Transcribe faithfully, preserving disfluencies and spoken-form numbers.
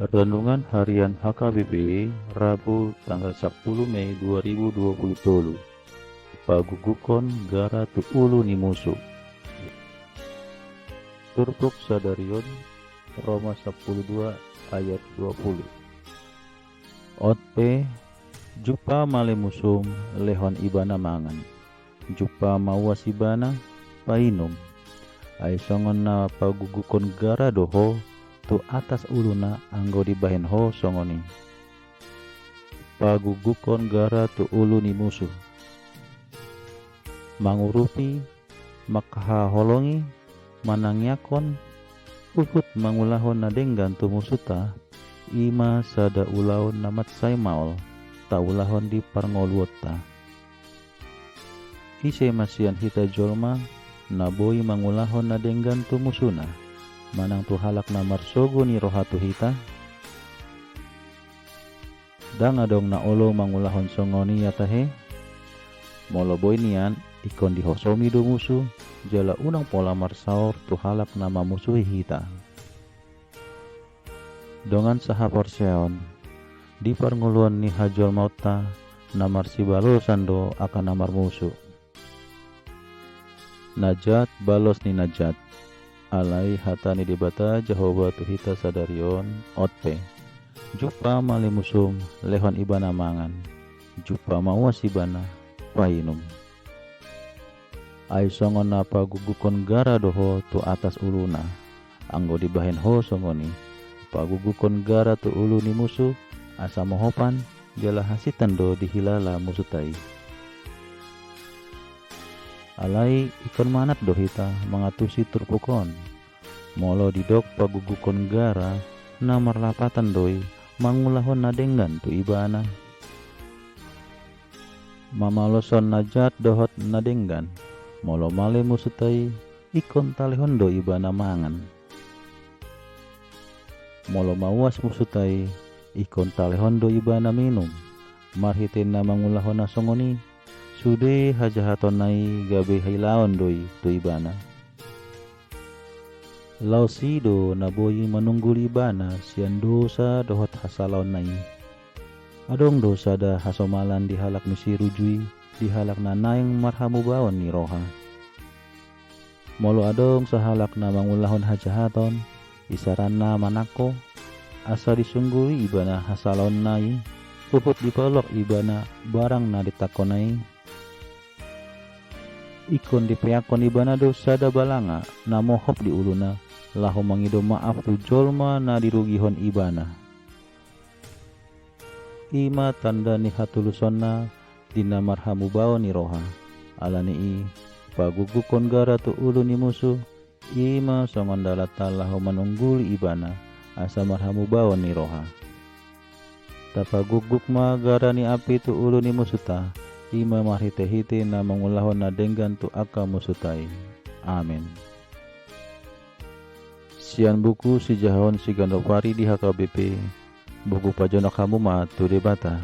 Renungan Harian H K B P, Rabu tanggal sapuluh Mei dua ribu dua puluh tolu. Pagugukkon gara tu ulu ni musu. Turpuk sadarion, Roma sapuluh dua ayat dua puluh. Ot pe, jumpa male musum, lehon ibana mangan. Jumpa ma uas ibana, painum. Ai songon na pagugukkon gara do ho tu atas uluna anggo dibahen ho songon i. Pagugukkon gara tu ulu ni musu. Mangurupi, manghaholongi, manangiangkon, huhut mangulahon na denggan tu musunta, i ma sada ulaon na mansai maol taulahon di parngoluonta. Ise ma sian hita jolma na boi mangulahon na denggan tu musuna, manang tu halak na marsogo ni roha tu hita? Ndang adong na olo mangulahon songon i, ia tahe? Molo boi nian, ingkon dihosomi do musu, jala unang pola marsaor tu halak na mamusuhi hita. Dongan sahaporseaon, di parngoluon ni hajolmaonta, na marsibalosan do angka na marmusu. Na jat balos ni na jat. Alai hata ni Debata Jahowa tu hita sadarion, ot pe, jumpa male musum, lehon ibana mangan. Jumpa ma uas ibana, painum. Ai songon na pagugukkon gara do ho tu atas uluna, anggo dibahen ho songon i. Pagugukkon gara tu ulu ni musu, asa mohopan, jala hasintan do dihilala musunta i. Alai ingkon manat do hita mangantusi turpuk on. Molo didok pagugukkon gara, na marlapatan do i mangulahon na denggan tu ibana. Mamaloshon na jat dohot na denggan. Molo male musunta i, ingkon talehon do ibana mangan. Molo mauas musunta i, ingkon talehon do ibana minum. Marhite na mangulahon na songon i, sude hajahatonna i gabe hilaon do i tu ibana. Laos i do na boi manungguli ibana sian dosa dohot hasalaonna i. Adong do sada hasomalan di halak ni si Ruju i, di halak na naeng marhamubaon ni roha. Molo adong sahalak na mangulahon hajahaton, isaranna manangko, asa disungguli ibana hasalaonna i, huhut dipalok ibana barang na ditangkonna i. Ingkon dipeakkon ibana do sada balanga na mohop di uluna, laho mangido maaf tu jolma na dirugihon ibana. I ma tanda ni hatulusonna di na marhamubaon ni roha. Ala ni i, pagugukkon gara tu ulu ni musu, i ma songon dalanta laho manungguli ibana, asa marhamubaon ni roha. Tapagugguk ma gara ni api tu ulu ni musunta, i ma marhitehite na mangulahon na denggan tu angka musunta i. Amen. Sian buku sijahaon siganup ari di H K B P, buku pajonok hamu ma tu Debata.